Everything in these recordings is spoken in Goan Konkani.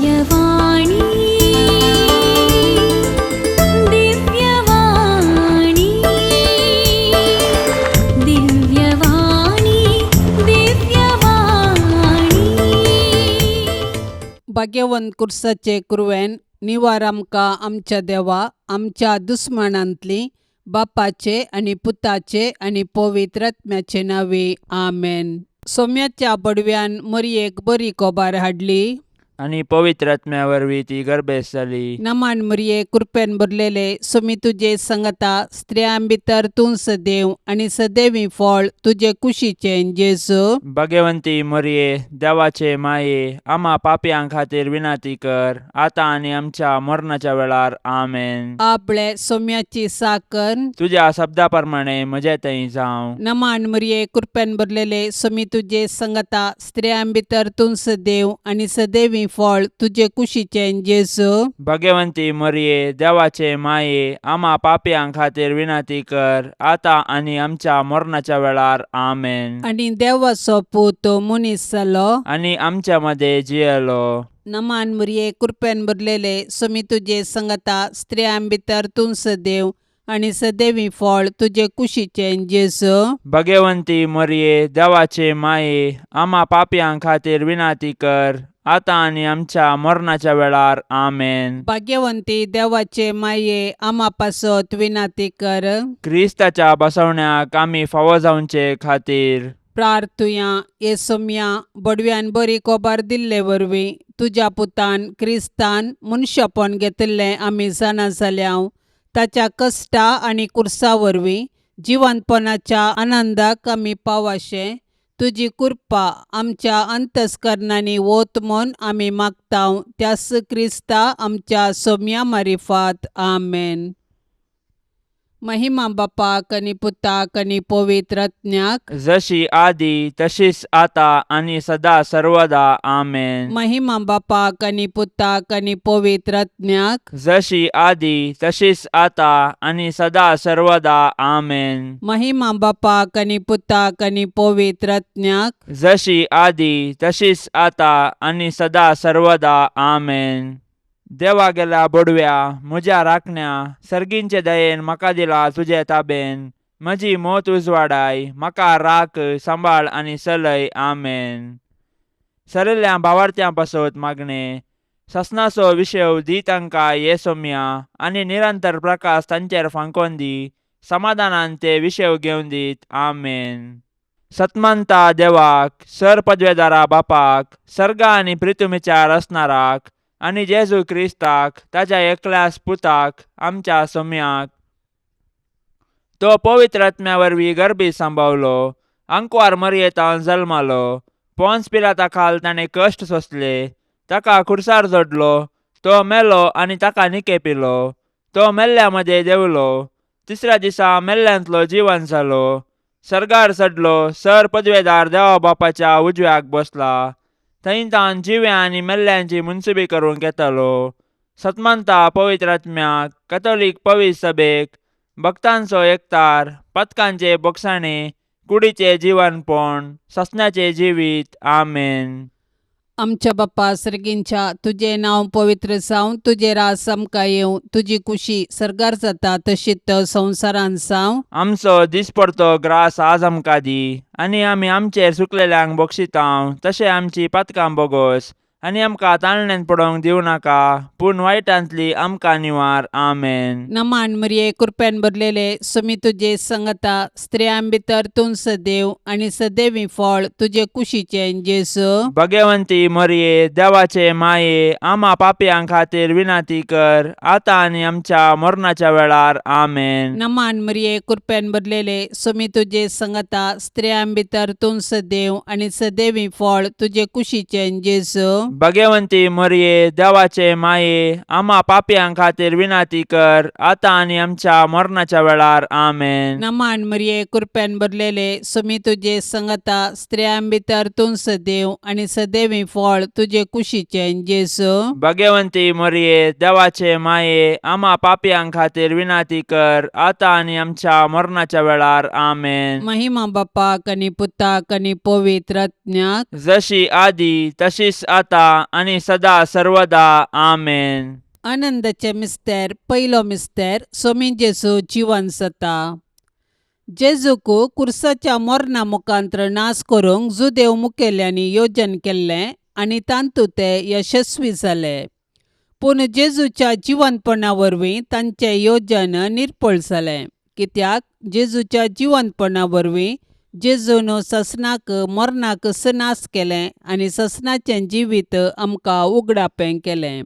दिव्यवाणी, दिव्यवाणी, दिव्यवाणी, दिव्यवाणी. भाग्यवंत कुर्साचे कुरवेन निवार आमकां आमच्या देवा आमच्या दुस्मानांतली बापाचे आनी पुताचे आनी पवित्र आत्म्याचे नांवे आमेन. सोम्याच्या बडव्यान मरयेक बरी कोबार हाडली आनी पवित्र आत्म्या वरवीं ती गर्भेस्त जाली. नमान मरये, कृपेन भरलेले, सोमी तुजे संगता, स्त्रियां भितर तूं सदैव आनी सदैवी फळ तुजे कुशीचें जेजू. भगवंती मरये, देवाचे माये, आमा पापयां खातीर विनंती कर, आतां आनी आमच्या मरणाच्या वेळार. आमेन. आपले सोम्याची साकर. तुज्या शब्दा प्रमाणे म्हजे थंय जावं. नमान मरये, कृपेन भरलेले, सोमी तुजे संगता, स्त्रियां भितर तूं सदैव आनी सदैवी फळ तुजे कुशीचें जेजू. भगवंती मरये, देवाचे माये, आमा पापयां खातीर विनंती कर, आतां आनी आमच्या मरणाच्या वेळार. आमेन. आनी देवाचो पूत मनीस जालो आनी आमच्या मदें जियेलो. नमान मरये, कृपेन भरलेले, सोमी तुजे संगता, स्त्रियां भितर तूं सदैव आनी सदैवी फळ तुजे कुशीचें जेजू. भगवंती मरये, देवाचे माये, आमा पापयां खातीर विनंती कर, आतां आनी आमच्या मरणाच्या वेळार. आमेन. भाग्यवंती देवाचे माये, आमा पासत विनंती कर. क्रिस्ताच्या बसवण्याक आमी फावो जावचे खातीर प्रार्थुया. हे सोम्या, बडव्यान बरी कोबार दिल्ले वरवीं तुज्या पुतान क्रिस्तान मनशापण घेतिल्लें आमी जाणा जाल्या. ताच्या कश्टा आनी कुर्सा वरवीं जिवंतपणाच्या आनंदाक आमी पावाशें तुजी कृपा आमच्या अंतस्करणांनी वत म्हूण आमी मागता, त्यास क्रिस्ता आमच्या सोम्या मारिफात. आमेन. महिमा बापाक आनी पुताक आनी पवित्र आत्म्याक. जशी आदी तशीच आता आनी सदा सर्वदा. आमेन. महिमा बापाक आनी पुताक आनी पवित्र आत्म्याक. जशी आदी तशीच आता आनी सदा सर्वदा. आमेन. महिमा बापाक आनी पुताक आनी पवित्र आत्म्याक. जशी आदी तशीच आता आनी सदा सर्वदा. आमेन. देवा गेल्या बोडव्या, म्हज्या राखण्या, सर्गींचे दयेन म्हाका दिला तुजे ताबेन. म्हजी मोत उजवाडाय, म्हाका राख, सांबाळ आनी चलय. आमेन. सरिल्ल्या भावार्थ्यां पासत मागणें. ससनाचो विशेव दी तांकां ये सोम्या आनी निरंतर प्रकाश तांचेर फांकोन दी. समाधानान ते विशेव घेवन दीत. आमेन. सतमंता देवाक, सर पदवेदारा बापाक, सर्गा आनी प्रितुमीच्या रचणाराक आनी जेजू क्रिस्ताक ताच्या एकल्याच पुताक, आमच्या सोम्याक, तो पवित्र आत्म्या वरवीं गर्भी सांबावलो, आंकवार मरयेतान जल्मालो, पोन्स पिलाता खाल ताणें कश्ट सोंसले, ताका खुर्सार जोडलो, तो मेलो आनी ताका निकेपिलो, तो मेल्ल्या मदें देंवलो, तिसऱ्या दिसा मेल्ल्यांतलो जिवन जालो, सर्गार चडलो, सर पदवेदार देवा बापाच्या उजव्याक बसला, थंय तावन जिव्या आनी मेल्ल्यांची मुनसुबी करूंक येतालो. सतमंता पवित्र आत्म्याक, कथोलीक पवित्र सभेक, भक्तांचो एकतार, पथकांचे बोगसाणे, कुडीचे जिवनपण, ससण्याचे जिवीत. आमेन. आमच्या बाप्पा सर्गींच्या, तुजें नांव पवित्र जावं, तुजें राज आमकां येवं, तुजी कुशी सर्गार जाता तशीच संवसारांत जावं. आमचो दिसपडतो ग्रास आज आमकां दी आनी आमी आमचेर चुकलेल्यांक बक्षितांव तशें आमची पातकां बोगोस आनी आमकां ताळण्यांत पडोवंक दिवं नाका, पूण वायटांतली आमकां निवार. आमेन. नमान मरिये, कृपेन भरलेले, सुमी तुजे संगता, स्त्रियां भितर तूं सदैव आनी सदैवी फळ तुजे कुशीचें जेजू. भगवंती मरिये, देवाचे माये, आमा पापयां खातीर विनंती कर, आतां आनी आमच्या मरणाच्या वेळार. आमेन. नमान मरिये, कृपेन भरलेले, सुमी तुजे संगता, स्त्रियां भितर तूं सदैव आनी सदैवी फळ तुजे कुशीचें जेजू. भगवंती मरिये, देवाचे माये, आमा पापयां खातीर विनंती कर, आतां आनी आमच्या मरणाच्या वेळार. आमेन. नमान मरिये, कृपेन भरलेले, सुमी तुजे संगता, स्त्रियां भितर तूं सदैव आनी सदैवी फळ तुजे कुशीचें जेजू. भगवंती मरिये, देवाचे माये, आमा पापयां खातीर विनंती कर, आतां आनी आमच्या मरणाच्या वेळार. आमेन. महिमा बापाक आनी पुताक आनी पवित्र आत्म्याक. जशी आदी तशीच आता आतां आनी सदा सर्वदा. आमेन. आनंदाचे मिस्तेर. पयलो मिस्तेर, सोमी जेजू जिवन जाता. जेजूक कुर्साच्या मरणा मुखांत्र नाश करूंक जुदेव मुखेल्यांनी योजन केल्लें आनी तातूंत ते यशस्वी जाले. पूण जेजूच्या जिवनपणा वरवीं तांचें योजन निर्फळ जालें, कित्याक जेजूच्या जिवनपणा वरवीं जेजून ससनाक मरणाक नाश केलें आनी ससनाचें जिवीत आमकां उगडापें केलें.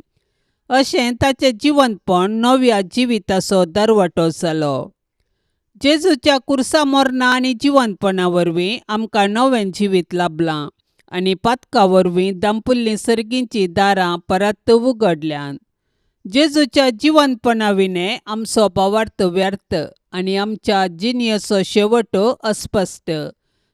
अशें ताचें जिवनपण नव्या जिविताचो दरवटो जालो. जेजूच्या कुर्सा मरणा आनी जिवनपणा वरवीं आमकां नवें जिवीत लाबलां आनी पातका वरवीं दांपुल्लीं सर्गींचीं दारां परत उगडल्यांत. जेजूच्या जिवनपणा विणें आमचो भावार्थ व्यर्थ आनी आमच्या जिणेचो शेवट अस्पश्ट.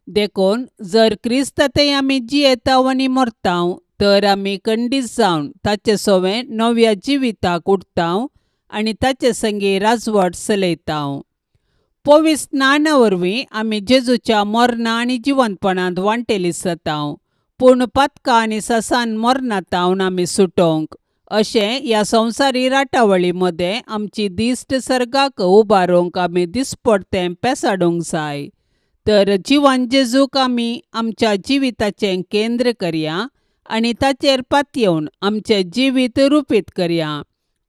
देखून जर क्रिस्तांतय आमी जियेताव आनी मरताव तर आमी खंडीत जावन ताचे सवें नव्या जिविताक उठताव आनी ताचे संगी राजवट चलयताव. पवित्र स्नाना वरवीं आमी जेजूच्या मरणा आनी जिवनपणांत वांटेली जाताव. पूण पातकां आनी ससान मरणांत आमी सुटोवंक अशें ह्या संवसारी राटावळी मदें आमची दिश्ट सर्गाक उबारूंक आमी दिसपडतें पेसाडूंक जाय. तर जिवन जेजूक आमी आमच्या जिविताचें केंद्र करया आनी ताचेर पातयेवन आमचें जिवीत रुपीत करया.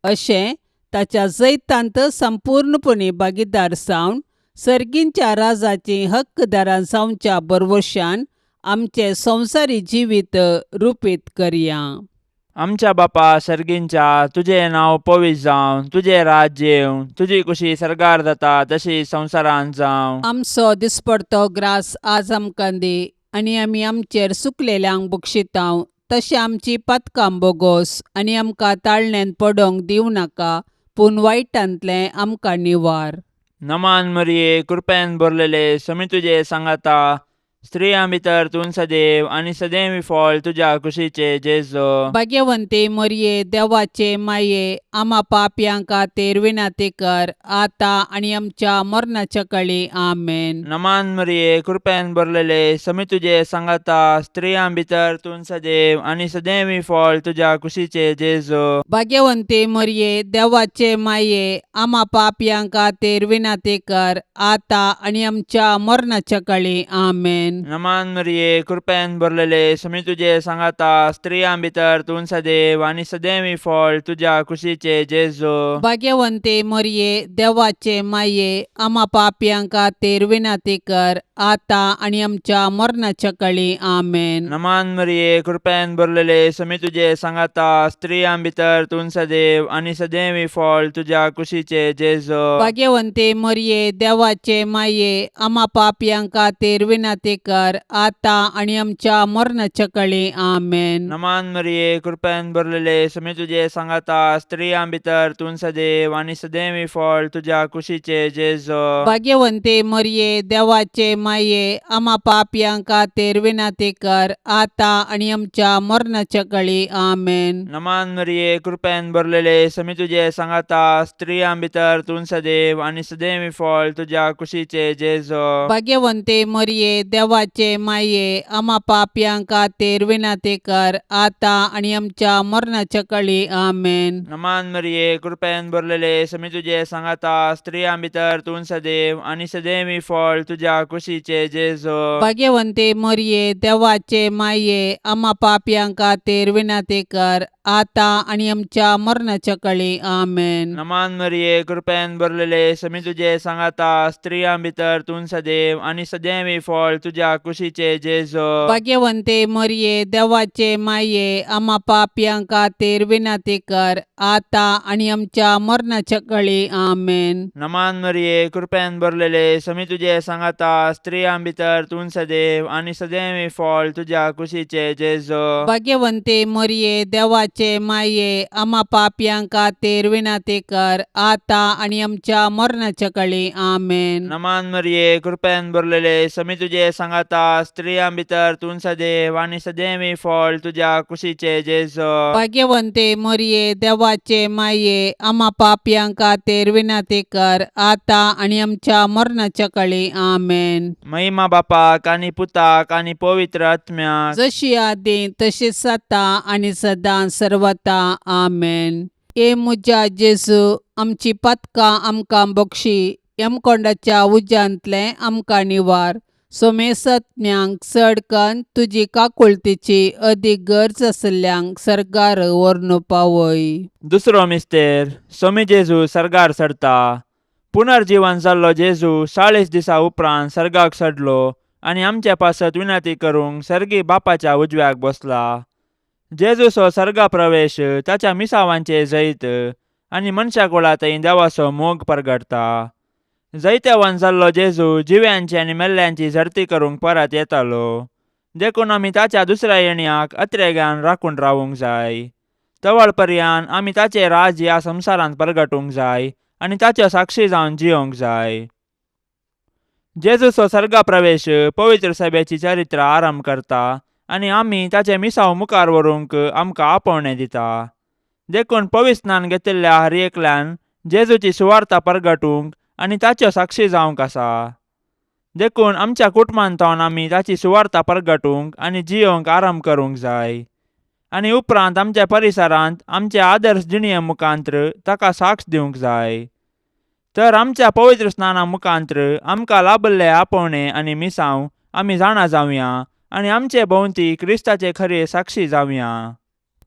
अशें ताच्या जैतांत संपूर्णपणी भागीदार जावन सर्गींच्या राजाचीं हक्कदारां जावच्या भरवशान आमचें संवसारी जिवीत रुपीत करया. आमच्या बापा सर्गींच्या, तुजें नांव पवित्र जावं, तुजें राज्य येवं, तुजी कुशी सर्गार जाता तशी संवसारांत जावं. आमचो दिसपडतो ग्रास आज आमकां दी आनी आमी आमचेर सुकलेल्यांक बक्षितांव तशें आमची पातकां बोगोस आनी आमकां ताळण्यान पडोवंक दिवं नाका, पूण वायटांतलें आमकां निवार. नमान मरिये, कृपेन भरलेले, समी तुजे सांगाता, स्त्रियां भितर तूं सदैव आनी सदैव फळ तुज्या कुशीचे जेजो. भाग्यवंती मरिये, देवाचे माये, आमा पापयां खातीर विनंती कर, आतां आनी आमच्या मरणाच्या कळी. आमेन. नमान मरिये, कृपेन भरलेले, समी तुजे सांगाता, स्त्रियां भितर तूं सदैव आनी सदैव फळ तुज्या कुशीचे जेजो. भाग्यवंती मरिये, देवाचे माये, आमा पापयां खातीर विनंती कर, आतां आनी आमच्या मरणाच्या कळी. आमेन. नमान मरिये, कृपेन भरलेले, समी तुजे सांगाता, स्त्रियां भितर तूं सदैव आनी सदैव फळ तुज्या कुशीचे जेजो. भाग्यवंती मरिये, देवाचे माये, आमा पापयां खातीर विनंती कर, आतां आनी आमच्या मरणाच्या कळी. आमेन. नमान मरिये, कृपेन भरलेले, समी तुजे सांगाता, स्त्रियां भितर तूं सदैव आनी सदैव फळ तुज्या कुशीचे जेजो. भाग्यवंती मरिये, देवाचे माये, आमा पापयां खातीर विनंती कर, आतां आनी आमच्या मरणाच्या कळी. आमेन. नमान मरिये, कृपेन भरलेले, समी तुजे सांगाता, स्त्रियां भितर तूं सदैव आनी सदैव फळ तुज्या कुशीचे जेजो. भाग्यवंती मरिये, देवाचे माये, आमा पापयां खातीर विनंती कर, आतां आनी आमच्या मरणाच्या कळी. आमेन. नमान मरिये, कृपेन भरलेले, समी तुजे सांगाता, स्त्रियां भितर तूं सदैव आनी सदैव फळ तुज्या कुशीचे जेजो. भाग्यवंती मरिये, देवाचे माये, आमा पापयां खातीर विनंती कर, आतां आनी आमच्या मरणाच्या कळी. आमेन. नमान मरिये, कृपेन भरलेले, समी तुजे सांगाता, स्त्रियां भितर तूं सदैव आनी सदैव फळ तुज्या कुशीचे जेजो. भाग्यवंती मरिये, देवाचे माये, आमा पापयां खातीर विनंती कर, आतां आनी आमच्या मरणाच्या कळी. आमेन. नमान मरिये, कृपेन भरलेले, समी तुजे सांगाता, स्त्रियां भितर तूं सदैव आनी सदैव फळ तुज्या कुशीचे जेजो. भाग्यवंती मरिये, देवाचे माये, आमा पापयां खातीर विनंती कर, आतां आनी आमच्या मरणाच्या कळी. आमेन. नमान मरिये, कृपेन भरलेले, समी तुजे सांगाता, स्त्रियां भितर तूं सदैव आनी सदैव फळ तुज्या कुशीचे जेजो. भाग्यवंती मरिये, देवाचे देवाचे माये आमा पापयां खातीर विनंती कर आतां आनी आमच्या मरणाच्या कळी. आमेन. नमान मरिये, कृपेन भरलेले, समी तुजे सांगाता, स्त्रियां भितर तूं सदैव आनी सदैवी फळ तुज्या कुशीचे जेजो. भाग्यवंते मरिये, देवाचे माये, आमा पापयां खातीर विनंती कर आतां आनी आमच्या मरणाच्या कळी. आमेन. महिमा बापाक आनी पुताक आनी पवित्र आत्म्याक. जशी आदी तशीच आतां आनी सदां सर्वता. आमेन. ए म्हज्या जेजू, आमची पातकां आमकां बक्षी, यमकोंडाच्या उज्यांतलें आमकां निवार, सोमेसत्म्यांक चड कन्न तुजी काकुळतीची अदीक गरज आशिल्ल्यांक सर्गार व्हरून पावय. दुसरो मिस्तेर, सोमी जेजू सर्गार चडता. पुनर्जीवन जाल्लो जेजू 40 दिसा उपरांत सर्गाक चडलो आनी आमचे पासत विनंती करूंक सर्गी बापाच्या उजव्याक बसला. जेजूचो सर्गा प्रवेश ताच्या मिसावांचे जैत आनी मनशा कुळा थंय देवाचो मोग परगटता. जैतेवान जाल्लो जेजू जिव्यांची आनी मेल्ल्यांची झडती करूंक परत येतालो, देखून आमी ताच्या दुसऱ्या येण्याक अत्रेगान राखून रावूंक जाय. तवळ पर्यान आमी ताचें राज ह्या संवसारांत परगटूंक जाय आनी ताच्यो साक्षी जावन जियोंक जाय. जेजूचो सर्गा प्रवेश पवित्र सभेची चरित्र आरंभ करता आनी आमी ताचें मिसांव मुखार व्हरूंक आमकां आपोवणें दिता. देखून पवित्र स्नान घेतिल्ल्या हर एकल्यान जेजूची सुवार्ता परगटूंक आनी ताच्यो साक्षी जावंक आसा. देखून आमच्या कुटुंबांत आमी ताची सुवार्ता परगटूंक आनी जियोंक आरंभ करूंक जाय आनी उपरांत आमच्या परिसरांत आमचे आदर्श जिणये मुखांत्र ताका साक्ष दिवंक जाय. तर आमच्या पवित्र स्नाना मुखांत्र आमकां लाभल्ले आपोवणें आनी मिसांव आमी जाणा जावया आनी आमचे भोंवती क्रिस्ताचे खरे साक्षी जावया.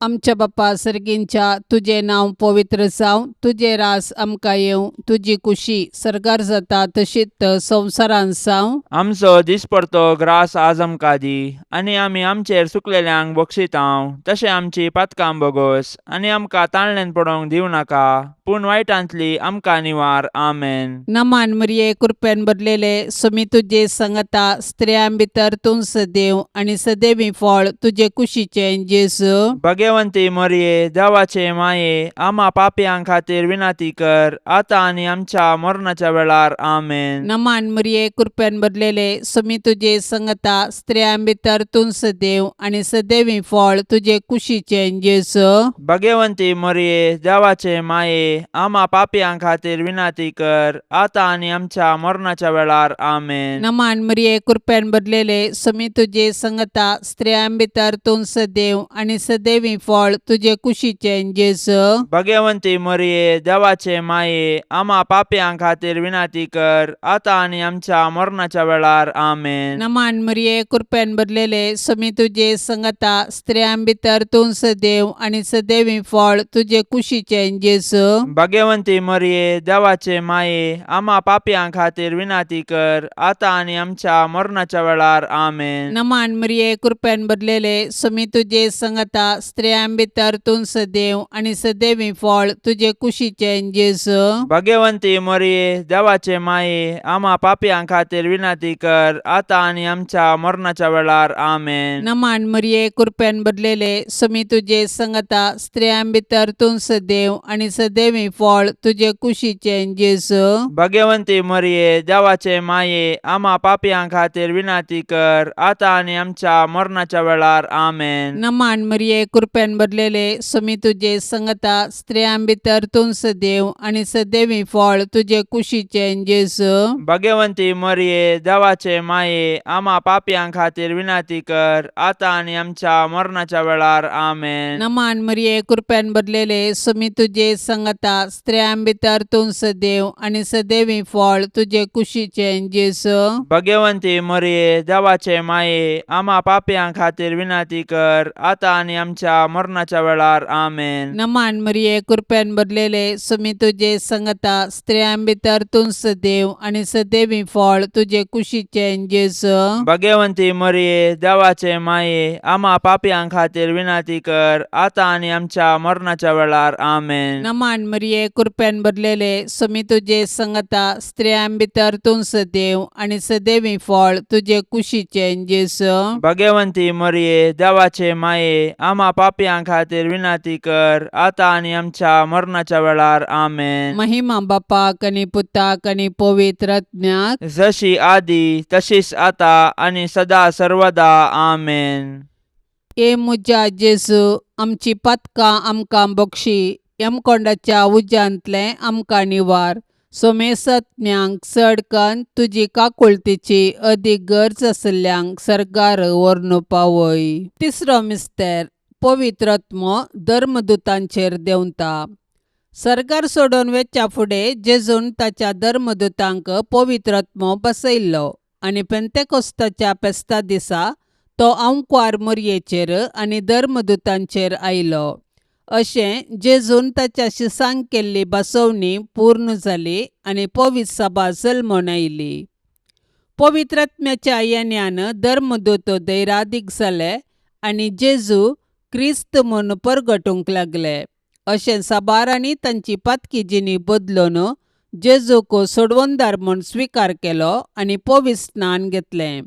आमच्या बाप्पा सर्गींच्या, तुजें नांव पवित्र जावं, तुजें रास आमकां येवं, तुजी कुशी सर्गार जाता तशीच संवसारांत जावं. आमचो दिसपडतो ग्रास आज आमकां दी आनी आमी आमचेर सुकलेल्यांक बक्षितांव तशें आमची पातकां बोगोस आनी आमकां ताळणेन पडोवंक दिवं नाका, पूण वायटांतली आमकां निवार. आमेन. नमान मरिये, कृपेन भरलेले, सुमी तुजे संगता, स्त्रियां भितर तूं सदैव आनी सदैवी फळ तुजे कुशीचें जेजू. भगवंती मरिये, देवाचे माये, आमा पापयां खातीर विनंती कर आतां आनी आमच्या मरणाच्या वेळार. आमेन. नमान मरिये, कृपेन भरलेले, सुमी तुजे संगता, स्त्रियां भितर तूं सदैव आनी सदैवी फळ तुजे कुशीचें जेजू. भगवंती मरिये, देवाचे माये, आमा पापयां खातीर विनंती कर आतां आनी आमच्या मरणाच्या वेळार. आमेन. नमान मरिये, कृपेन भरलेले, सुमी तुजे संगता, स्त्रियां भितर तूं सदैव आनी सदैवी फळ तुजे कुशीचें जेजू. भगवंती मरिये, देवाचे माये, आमा पापयां खातीर विनंती कर आतां आनी आमच्या मरणाच्या वेळार. आमेन. नमान मरिये, कृपेन भरलेले, सुमी तुजे संगता, स्त्रियां भितर तूं सदैव आनी सदैवी फळ तुजे कुशीचें जेजू. भगवंती मरिये, देवाचे माये, आमा पापयां खातीर विनंती कर आतां आनी आमच्या मरणाच्या वेळार. आमेन. नमान मरिये, कृपेन भरलेले, सुमी तुजे संगता, स्त्रियां भितर तूं सदैव आनी सदैवी फळ तुजे कुशीचें जेजू. भगवंती मरिये, देवाचे माये, आमा पापयां खातीर विनंती कर आतां आनी आमच्या मरणाच्या वेळार. आमेन. नमान मरिये, कृपेन भरलेले, सुमी तुजे संगता, स्त्रियां भितर तूं सदैव आनी सदैवी फळ तुजे कुशीचें जेजू. भगवंती मरिये, देवाचे माये, आमा पापयां खातीर विनंती कर आतां आनी आमच्या मरणाच्या वेळार. आमेन. नमान मरिये, कृपेन भरलेले, सुमी तुजे संगता, स्त्रियां भितर तूं सदैव आनी सदैवी फळ तुजे कुशीचें जेजू. भगवंती मरिये, देवाचे माये, आमा पापयां खातीर विनंती कर आतां आनी आमच्या मरणाच्या वेळार. आमेन. नमान मरिये, कृपेन भरलेले, सुमी तुजे संगता, स्त्रियां भितर तूं सदैव आनी सदैवी फळ तुजे कुशीचें जेजू. भगवंती मरिये, देवाचे माये, आमा पापयां खातीर विनंती कर आतां आनी आमच्या मरणाच्या वेळार. आमेन. नमान मरिये, कृपेन भरलेले, सुमी तुजे संगता, स्त्रियां भितर तूं सदैव आनी सदैवी फळ तुजे कुशीचें जेजू. भगवंती मरिये, देवाचे माये, आमा पापयां खातीर विनंती कर आतां आनी आमच्या मरणाच्या वेळार. आमेन. नमान मरिये, कृपेन भरलेले, सुमी तुजे संगता, स्त्रियां भितर तूं सदैव आनी सदैवी फळ तुजे कुशीचें जेजू. भगवंती मरिये, देवाचे माये, आमा पापयां पापयां खातीर विनंती कर आतां आनी आमच्या मरणाच्या वेळार. आमेन. महिमा बापाक आनी पुताक आनी पवित्र आत्म्याक. जशी आदी तशीच आतां आनी सदा सर्वदा. आमेन. ए म्हज्या जेजू, आमची पातकां आमकां बक्षी, यमकोंडाच्या उज्यांतलें आमकां निवार, सोमेसत्म्यांक चड कन्न तुजी काकुळतीची अदीक गरज आशिल्ल्यांक सर्गार व्हरून पावय. तिसरो मिस्तेर, पवित्र आत्मो धर्मदुतांचेर देंवता. सर्गार सोडून वेच्या फुडें जेजून ताच्या धर्मदुतांक पवित्र आत्मो बसयल्लो आनी पेंतेकोस्ताच्या फेस्ता दिसा तो आंकवार मोरयेचेर आनी धर्मदुतांचेर आयलो. अशें जेजून ताच्या शिसांक केल्ली बसवणी पूर्ण जाली आनी पवित्र सभा जल्मून आयली. पवित्र आत्म्याच्या येण्यान धर्मदूत धैरादीक जाले आनी जेजू क्रिस्त म्हूण परगटूंक लागले. अशें साबारांनी तांची पातकी जिणी बदलून जेजूक सोडवणदार म्हूण स्विकार केलो आनी पवित्र स्नान घेतलें.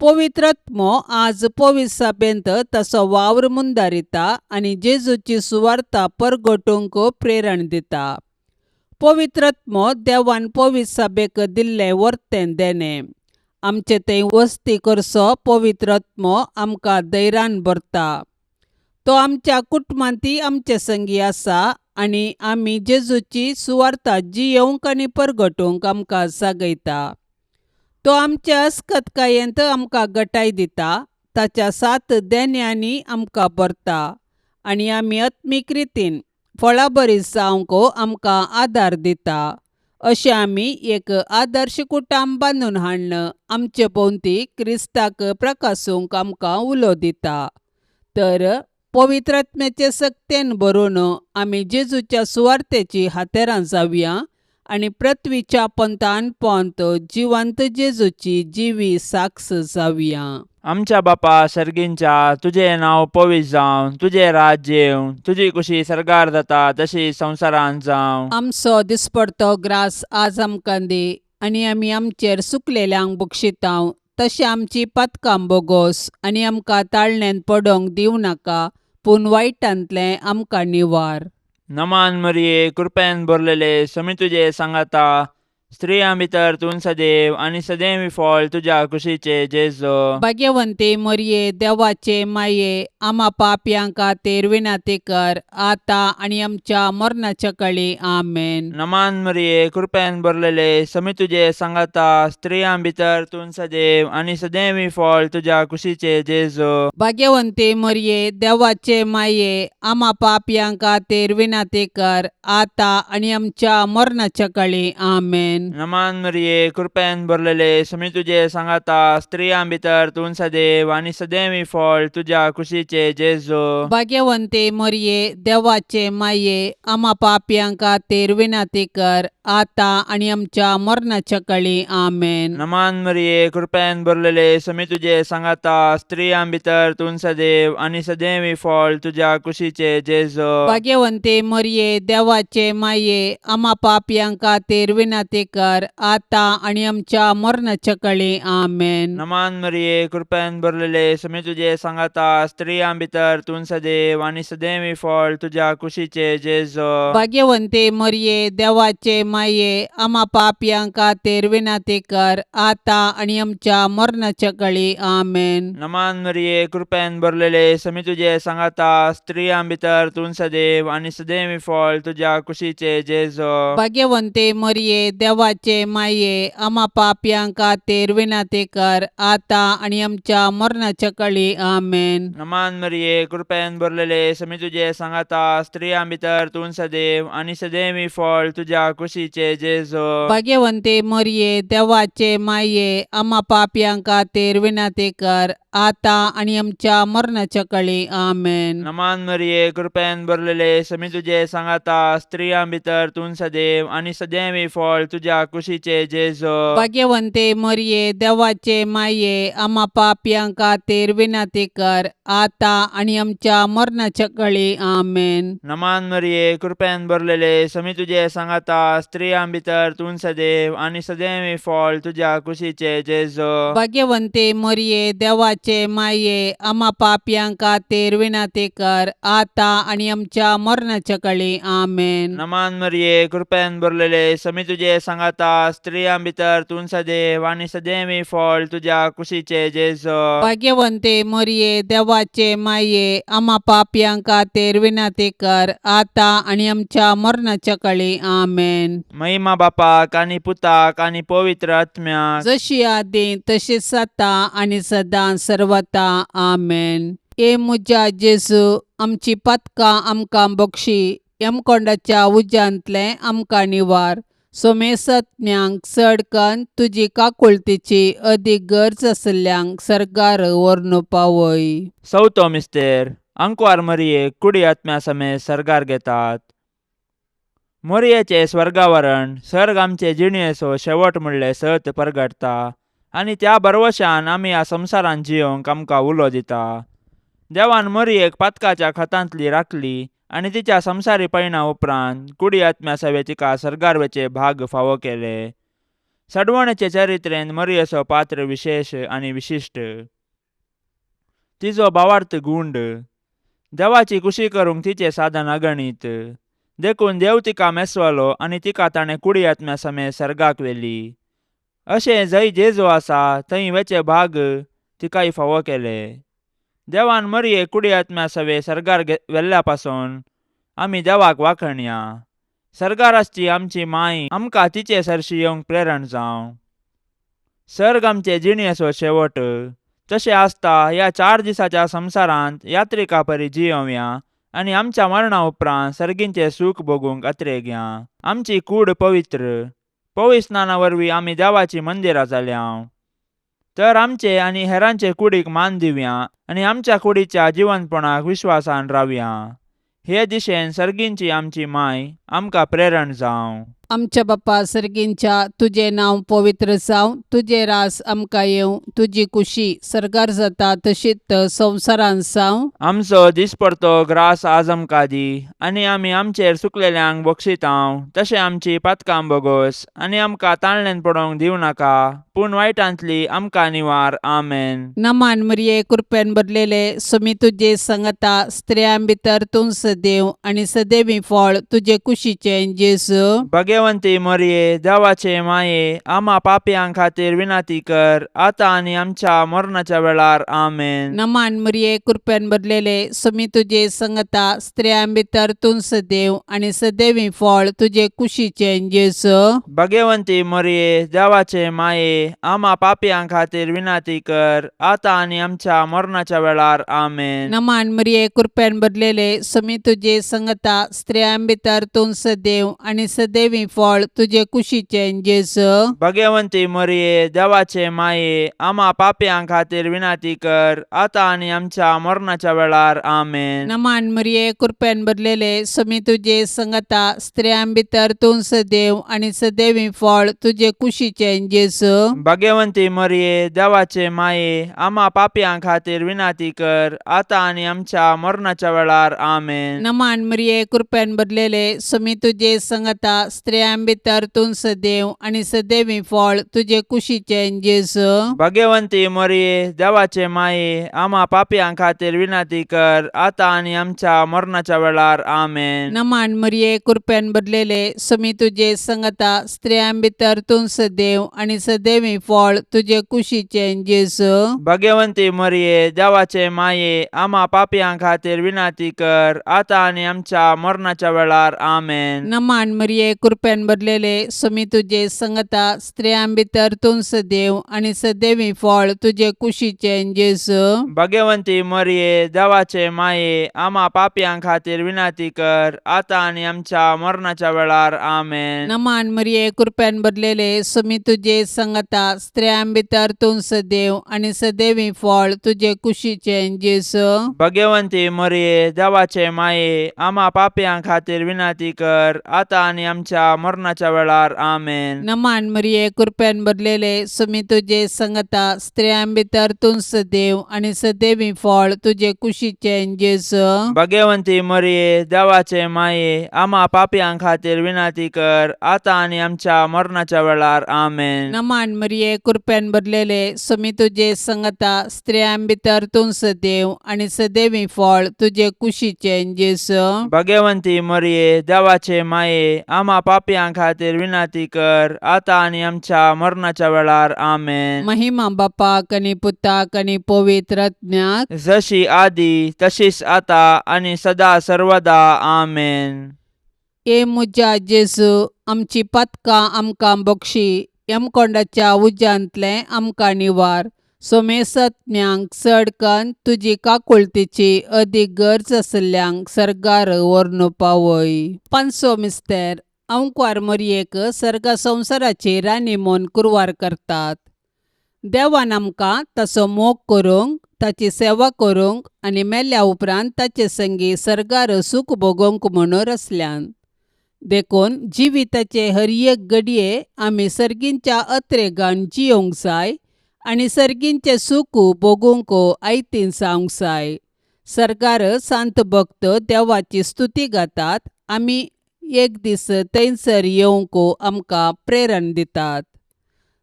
पवित्र आत्मो आज पवित्र सभेंत ताचो वावर मुंदारिता आनी जेजूची सुवार्ता परगटूंक प्रेरण दिता. पवित्र आत्मो देवान पवित्र सभेक दिल्लें वर्तें देणें. आमचे थंय वस्ती करचो पवित्र आत्मो आमकां धैर्यान भरता. तो आमच्या कुटुंबांतय आमचे संगी आसा आनी आमी जेजूची सुवार्ता जियेवंक आनी परगटूंक आमकां जागयता. तो आमच्या अस्कतकायेंत आमकां गटाय दिता, ताच्या सात देण्यांनी आमकां भरता आनी आमी आत्मीक रितीन फळाबरी जावंक आमकां आदार दिता. अशें आमी एक आदर्श कुटुंब बांदून हाडून आमचे भोंवती क्रिस्ताक प्रकासूंक आमकां उलो दिता. तर पवित्र आत्म्याचे सक्तेन भरून आमी जेजूच्या सुवार्तेची हातेरां जावया आनी पृथ्वीच्या पंथान पोंत जिवंत जेजूची जिवी साक्ष जावया. आमच्या बापा सर्गींच्या, तुजें नांव पवित्र जावं, तुजें राज्य येवं, तुजी कुशी सर्गार जाता तशी संवसारांत जावं. आमचो दिसपडतो ग्रास आज आमकां दी आनी आमी आमचेर सुकलेल्यांक बक्षितांव तशें आमची पातकां बोगोस आनी आमकां ताळण्यांत पडोंक दिवं नाका, पूण वायटांतलें आमकां निवार. नमान मरिये, कृपेन भरलेले, समी तुजे सांगाता, स्त्रियां भितर तूं सदैव आनी सदैव फळ तुज्या कुशीचे जेजू. भाग्यवंती मोरये, देवाचे माये, आमा पापयां खातीर विनंती कर आतां आनी आमच्या मरणाच्या कळी. आमेन. नमान मरिये, कृपेन भरलेले, समी तुजे सांगाता, स्त्रियां भितर तूं सदैव आनी सदैव फळ तुज्या कुशीचे जेजू. भाग्यवंती मोरये, देवाचे माये, आमा पापयां खातीर विनंती कर आतां आनी आमच्या मरणाच्या कळी. आमेन. नमान मरिये, कृपेन भरलेले, समी तुजे सांगाता, स्त्रियां भितर तूं सदैव आनी सदैव फळ तुज्या कुशीचे जेजू. भाग्यवंती मोरये, देवाचे माये, आमा पापयां खातीर विनंती कर आतां आनी आमच्या मरणाच्या कळी. आमेन. नमान मरिये, कृपेन भरलेले, समी तुजे सांगाता, स्त्रियां भितर तूं सदैव आनी सदैव फळ तुज्या कुशीचे जेजू. भाग्यवंती मोरये, देवाचे माये, आमा पापयां खातीर विनंती कर आतां आनी आमच्या मरणाच्या कळी. आमेन. नमान मरिये, कृपेन भरलेले, समी तुजे सांगाता, स्त्रियां भितर तूं सदैव आनी सदैव फळ तुज्या कुशीचे जेजू. भाग्यवंती मोरये, देवाचे माये, आमा पापयां खातीर विनंती कर आतां आनी आमच्या मरणाच्या कळी. आमेन. नमान मरिये, कृपेन भरलेले, समी तुजे सांगाता, स्त्रियां भितर तूं सदैव आनी सदैव फळ तुज्या कुशीचे जेजू. भाग्यवंती मोरये, देवाचे माये, आमा पापयां खातीर विनंती कर आतां आनी आमच्या मरणाच्या कळी. आमेन. नमान मरिये, कृपेन भरलेले, समी तुजे सांगाता, स्त्रियां भितर तूं सदैव आनी सदैव फळ तुज्या कुशीचे जेजू. भाग्यवंती मोरये, देवाचे माये, आमा पापयां खातीर विनंती कर आतां आनी आमच्या मरणाच्या कळी. आमेन. नमान मरिये, कृपेन भरलेले, समी तुजे सांगाता, स्त्रियां भितर तूं सदैव आनी सदैव फळ तुज्या तुज्या कुशीचे जेजो. भाग्यवंते मरये, देवाचे माये, आमा पापयां खातीर विनंती कर, आतां आनी आमच्या मरणाच्या कळी. आमेन. नमान मरिये, कृपेन भरलेले, समी तुजे सांगाता, स्त्रियां भितर तूं सदैव आनी सदैव फळ तुज्या कुशीचे जेजो. भाग्यवंते मरये, देवाचे माये, आमा पापयां खातीर विनंती कर, आतां आनी आमच्या मरणाच्या कळी. आमेन. नमान मरिये, कृपेन भरलेले, समी तुजे सांगाता, स्त्रियां भितर तूं सदैव आनी सदैव फळ तुज्या कुशीचे जेजो. भाग्यवंते मरये, देवाचे माये, आमा पापयां खातीर विनंती कर, आतां आनी आमच्या मरणाच्या कळी. आमेन. महिमा बापाक आनी पुताक आनी पवित्र आत्म्याक. जशी आदी तशीच आतां आनी सदां सर्वता. आमेन. हे म्हज्या जेजू, आमची पातकां आमकां बक्षी, यमकोंडाच्या उज्यांतलें आमकां निवार, सोमेसत्म्यांक चड कन्न तुजी काकुळतीची अदीक गरज आशिल्ल्यांक सर्गार व्हरून पावय. चवथो मिस्तेर. आंकवार मरियेक कुडी आत्म्या समेत सर्गार घेतात. मोरयेचें स्वर्गावरण सर्ग आमचे जिणेचो शेवट म्हणलें सत परगटता आनी त्या भरवशान आमी ह्या संवसारांत जियोंक आमकां उलो दिता. देवान मोरयेक पातकाच्या खतांतली राखली आनी तिच्या संवसारी पयणा उपरांत कुडी आत्म्या सवे तिका सर्गार वचे भाग फावो केले. सडवणेचे चरित्रेन मोरयेचो पात्र विशेश आनी विशिश्ट. तिजो भावार्थ गुंड. देवाची कुशी करूंक तिचें साधन अगणीत. देखून देव तिका मेसवलो आनी तिका ताणें कुडी आत्म्या समेत सर्गाक व्हेली. अशें जंय जेजू आसा थंय वेचे भाग तिकाय फावो केले. देवान मरये कुडी आत्म्या सवे सर्गार व्हेल्ल्या पासून आमी देवाक वाखणया. सर्गार आसची आमची माय आमकां तिचे सरशी येवंक प्रेरण जावं. सर्ग आमचे जिणेचो शेवट तशें आसता ह्या 4 दिसाच्या संवसारांत यात्रिका परी जियोवया आनी आमच्या मरणा उपरांत सर्गींचें सूख भोगूंक अत्रेगया. आमची कूड पवित्र पवित्र स्नाना वरवीं आमी देवाची मंदिरां जाल्या. तर आमचे आनी हेरांचे कुडीक मान दिवया आनी आमच्या कुडीच्या जिवनपणाक विश्वासान रावया. हे दिशेन सर्गींची आमची माय आमकां प्रेरण जावं. आमच्या बापा सर्गींच्या, तुजें नांव पवित्र जावं, तुजें रास आमकां येवं, तुजी कुशी सर्गार जाता तशीच संवसारांत जावं. आमचो दिसपडतो ग्रास आज आमकां दी आनी आमी आमचेर चुकलेल्यांक बक्षितांव तशें आमची पातकां बोगोस आनी आमकां ताणल्यान पडोवंक दिवं नाका, पूण वायटांतली आमकां निवार. आमेन. नमान मरिये, कृपेन भरलेले, सुमी तुजे संगता, स्त्रियां भितर तूं सदैव आनी सदैवी फळ तुजे कुशीचें जेजू. भगवंती मरिये, देवाचे माये, आमा पापयां खातीर विनंती कर, आतां आनी आमच्या मरणाच्या वेळार. आमेन. नमान मरिये, कृपेन भरलेले, सुमी तुजे संगता, स्त्रियां भितर तूं सदैव आनी सदैवी फळ तुजे कुशीचें जेजू. भगवंती मरिये, देवाचे माये, आमा पापयां खातीर विनंती कर, आतां आनी आमच्या मरणाच्या वेळार. आमेन. नमान मरिये, कृपेन भरलेले, सुमी तुजे संगता, स्त्रियां भितर तूं सदैव आनी सदैवी फळ तुजे कुशीचें जेजू. भगवंती मरिये, देवाचे माये, आमा पापयां खातीर विनंती कर, आतां आनी आमच्या मरणाच्या वेळार. आमेन. नमान मरिये, कृपेन भरलेले, सुमी तुजे संगता, स्त्रियां भितर तूं सदैव आनी सदैवी फळ तुजे कुशीचें जेजू. भगवंती मरिये, देवाचे माये, आमा पापयां खातीर विनंती कर, आतां आनी आमच्या मरणाच्या वेळार. आमेन. नमान मरिये, कृपेन भरलेले, सुमी तुजे संगता, स्त्रियां भितर तूं सदैव आनी सदैवी फळ तुजे कुशीचें जेजू. भगवंती मरिये, देवाचे माये, आमा पापयां खातीर विनंती कर, आतां आनी आमच्या मरणाच्या वेळार. आमेन. नमान मरिये, कृपेन भरलेले, सुमी तुजे संगता, स्त्रियां भितर तूं सदैव आनी सदैवी फळ तुजे कुशीचें जेजू. भगवंती मरिये, देवाचे माये, आमा पापयां खातीर विनंती कर, आतां आनी आमच्या मरणाच्या वेळार. आमेन. नमान मरिये, कृपेन भरलेले, सुमी तुजे संगता, स्त्रियां भितर तूं सदैव आनी सदैवी फळ तुजे कुशीचें जेजू. भगवंती मरिये, देवाचे माये, आमा पापयां खातीर विनंती कर, आतां आनी आमच्या मरणाच्या वेळार. आमेन. नमान मरिये, कृपेन भरलेले, सुमी तुजे संगता, स्त्रियां भितर तूं सदैव आनी सदैवी फळ तुजे कुशीचें जेजू. भगवंती मरिये, देवाचे माये, आमा पापयां खातीर विनंती कर, आतां आनी आमच्या आमच्या मरणाच्या वेळार. आमेन. नमान मरिये, कृपेन भरलेले, सुमी तुजे संगता, स्त्रियां भितर तूं सदैव आनी सदैवी फळ तुजे कुशीचें जेजू. भगवंती मरिये, देवाचे माये, आमा पापयां खातीर विनंती कर, आतां आनी आमच्या मरणाच्या वेळार. आमेन. नमान मरिये, कृपेन भरलेले, सुमी तुजे संगता, स्त्रियां भितर तूं सदैव आनी सदैवी फळ तुजे कुशीचें जेजू. भगवंती मरिये, देवाचे माये, आमा पापयां खातीर विनंती कर, आतां आनी आमच्या मरणाच्या वेळार. आमेन. महिमा बापाक आनी पुताक आनी पवित्र आत्म्याक. जशी आदी तशीच आता आनी सदा सर्वदा. आमेन. ए म्हज्या जेजू, आमची पातकां आमकां बक्षी, यमकोंडाच्या उज्यांतलें आमकां निवार, सोमेसत्म्यांक चड कन्न तुजी काकुळतीची अदीक गरज आशिल्ल्यांक सर्गार व्हरून पावय. पांचसो मिस्तेर. अंकवार मोरयेक सर्ग संवसाराची राणी म्हूण कुरवार करतात. देवान आमकां ताचो मोग करूंक, ताची सेवा करूंक आनी मेल्या उपरांत ताचे संगी सर्गार सूख भोगोवंक म्हणून रचल्यान. देखून जिविताचे हर एक घडये आमी सर्गींच्या अत्रेगान जियोंक जाय आनी सर्गींचें सूख भोगूंक आयतीन जावंक जाय. सर्गार सांत भक्त देवाची स्तुती गातात, आमी एक दीस थंयसर येवंक आमकां प्रेरण दितात.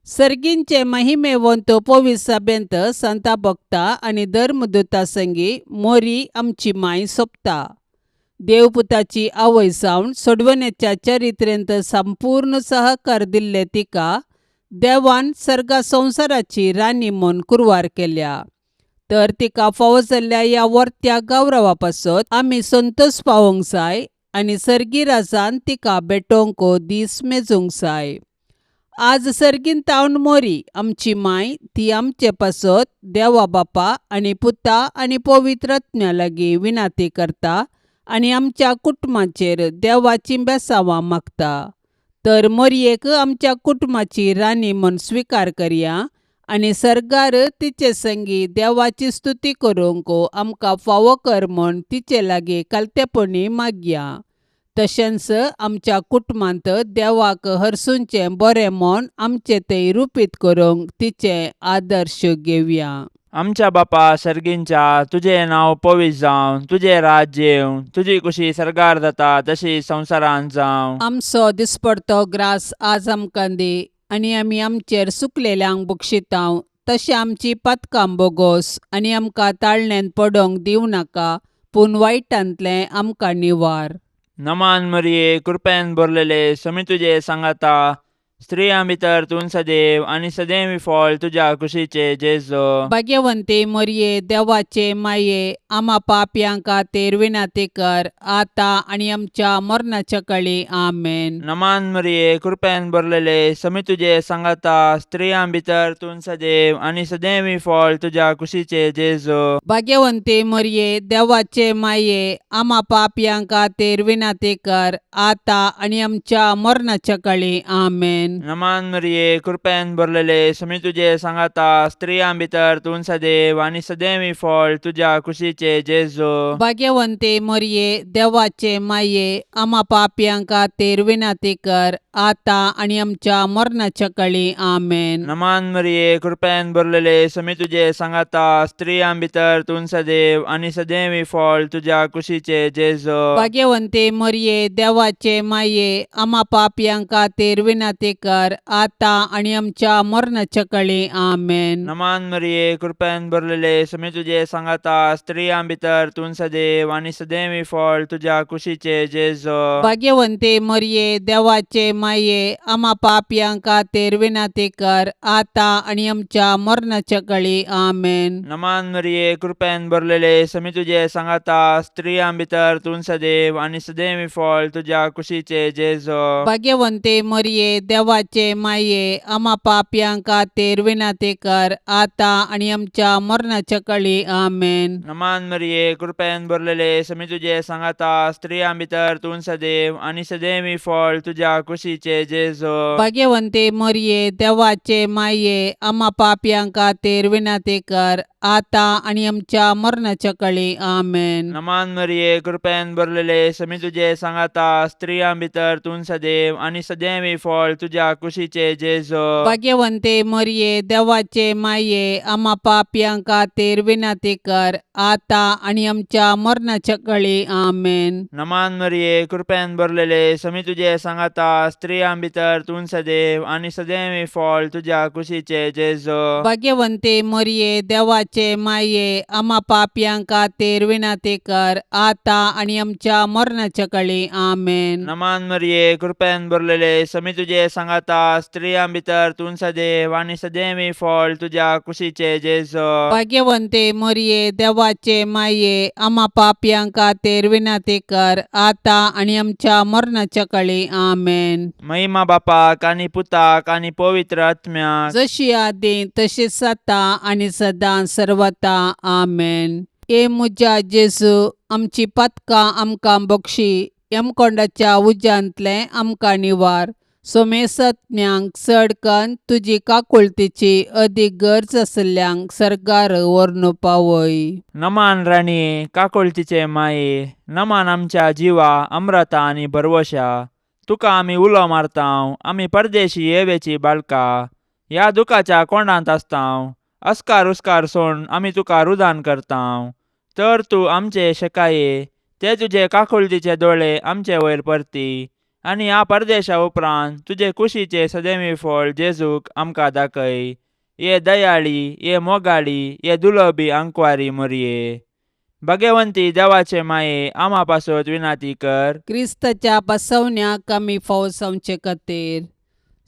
सर्गींचे महिमेवंत पवित्र सभेंत संता भक्ता आनी धर्मदूता संगी मोरी आमची माय सोंपता. देवपुताची आवय जावन सोडवण्याच्या चरित्रेंत संपूर्ण सहकार दिल्ले तिका देवान सर्गा संवसाराची राणी म्हूण कुरवार केल्या. तर तिका फावो जाल्ल्या ह्या वर्त्या गौरवा पासत आमी संतोश पावोवंक जाय आनी सर्गी राजान तिका भेटोवंक दीस मेजूंक जाय. आज सर्गीन तावन मोरी आमची माय ती आमचे पासत देवा बापा आनी पुता आनी पवित्र आत्म्या लागीं विनाती करता आनी आमच्या कुटुंबाचेर देवाची बेसांवां मागता. तर मोरयेक आमच्या कुटुंबाची राणी म्हूण स्विकार करया आनी सर्गार तिचे संगी देवाची स्तुती करूंक आमकां फावो कर म्हूण तिचे लागीं कालतेपणी मागया. तशेंच आमच्या कुटुंबांत देवाक हरसूंचें बरें म्हूण आमचें तें रुपीत करूंक तिचें आदर्श घेवया. आमच्या बापा सर्गींच्या, तुजें नांव पवित्र जावं, तुजें राज्य येवं, तुजी कुशी सर्गार जाता तशी संवसारांत जावं. आमचो दिसपडतो ग्रास आज आमकां दी आनी आमी आमचेर सुकलेल्यांक बक्षितांव तशें आमची पातकां बोगोस आनी आमकां ताळण्यांत पडोवंक दिवं नाका, पूण वायटांतलें आमकां निवार. नमान मरिये, कृपेन भरलेले, समी तुजे सांगाता, स्त्रियां भितर तूं सदैव आनी सदैव फळ तुज्या कुशीचे जेजो. भाग्यवंती मोरये, देवाचे माये, आमा पापयां खातीर विनंती कर, आतां आनी आमच्या मरणाच्या कळी. आमेन. नमान मरिये, कृपेन भरलेले, समी तुजे सांगाता, स्त्रियां भितर तूं सदैव आनी सदैव फळ तुज्या कुशीचे जेजो. भाग्यवंती मोरये, देवाचे माये, आमा पापयां खातीर विनंती कर, आतां आनी आमच्या मरणाच्या कळी. आमेन. नमान मरिये, कृपेन भरलेले, समी तुजे सांगाता, स्त्रियां भितर तूं सदैव आनी सदैव फळ तुज्या कुशीचे जेजो. भाग्यवंती मोरये, देवाचे माये, आमा पापयां खातीर विनंती कर, आतां आनी आमच्या मरणाच्या कळी. आमेन. नमान मरिये, कृपेन भरलेले, समी तुजे सांगाता, स्त्रियां भितर तूं सदैव आनी सदैव फळ तुज्या कुशीचे जेजो. भाग्यवंती मोरये, देवाचे माये, आमा पापयां खातीर विनंती कर, आतां आनी आमच्या मरणाच्या कळी. आमेन. नमान मरिये, कृपेन भरलेले, समी तुजे सांगाता, स्त्रियां भितर तूं सदैव आनी सदैव फळ तुज्या कुशीचे जेजो. भाग्यवंती मोरये, देवाचे माये, आमा पापयां खातीर विनंती कर, आतां आनी आमच्या मरणाच्या कळी. आमेन. नमान मरिये, कृपेन भरलेले, समी तुजे सांगाता, स्त्रियां भितर तूं सदैव आनी सदैव फळ तुज्या कुशीचे जेजो. भाग्यवंती मोरये, देवाचे माये, आमा पापयां खातीर विनंती कर, आतां आनी आमच्या मरणाच्या कळी. आमेन. नमान मरिये, कृपेन भरलेले, समी तुजे सांगाता, स्त्रियां भितर तूं सदैव आनी सदैव फळ तुज्या कुशीचे जेजो. भाग्यवंती मोरये, देवाचे माये, आमा पापयां खातीर विनंती कर, आतां आनी आमच्या मरणाच्या कळी. आमेन. नमान मरिये, कृपेन भरलेले, समी तुजे सांगाता, स्त्रियां भितर तूं सदैव आनी सदैवी फळ तुज्या कुशीचे जेजो. भाग्यवंते मरिये, देवाचे माये, आमा पापयां खातीर विनंती कर, आतां आनी आमच्या मरणाच्या कळी. आमेन. नमान मरिये, कृपेन भरलेले, समी तुजे सांगाता, स्त्रियां भितर तूं सदैव आनी सदैवी फळ तुज्या कुशीचे जेजो. भाग्यवंते मरिये, देवाचे माये, आमा पापयां खातीर विनंती कर, आतां आनी आमच्या मरणाच्या कळी. आमेन. नमान मरिये, कृपेन भरलेले, समी तुजे सांगाता, स्त्रियां भितर तूं सदैव आनी सदैवी फळ तुज्या कुशीचे जेजो. भाग्यवंते मरिये, देवाचे माये, आमा पापयां खातीर विनंती कर, आतां आनी आमच्या मरणाच्या कळी. आमेन. महिमा बापाक आनी पुताक आनी पवित्र आत्म्याक. जशी आदी तशीच आतां आनी सदां सर्वता. आमेन. ए म्हज्या जेजू, आमची पातकां आमकां बक्षी, यमकोंडाच्या उज्यांतलें आमकां निवार, सोमेसज्ञांक चड कन्न तुजी काकुळतीची अदीक गरज आशिल्ल्यांक सर्गार व्हरून पावय. नमान राणये, काकुळतीचे माये, नमान आमच्या जिवा अम्रता आनी भरवशा, तुका आमी उलो मारतांव, आमी परदेशी येवेची बाळका, ह्या दुखाच्या कोंडांत आसतांव, अस्कार उस्कार सोड आमी तुका रुदान करतांव, तर तूं आमचे शेकाये ते तुजे काकुळतीचे दोळे आमचे वयर परती आनी ह्या परदेशा उपरांत तुजे कुशीचे सदैवी फळ जेजूक आमकां दाखय. ये दयाळी, ये मोगाळी, ये दुलबी आंकवारी मोरये, भगवंती देवाचे माये, आमा पासत विनाती कर. क्रिस्ताच्या बसवण्याक आमी फावो जावचे खातीर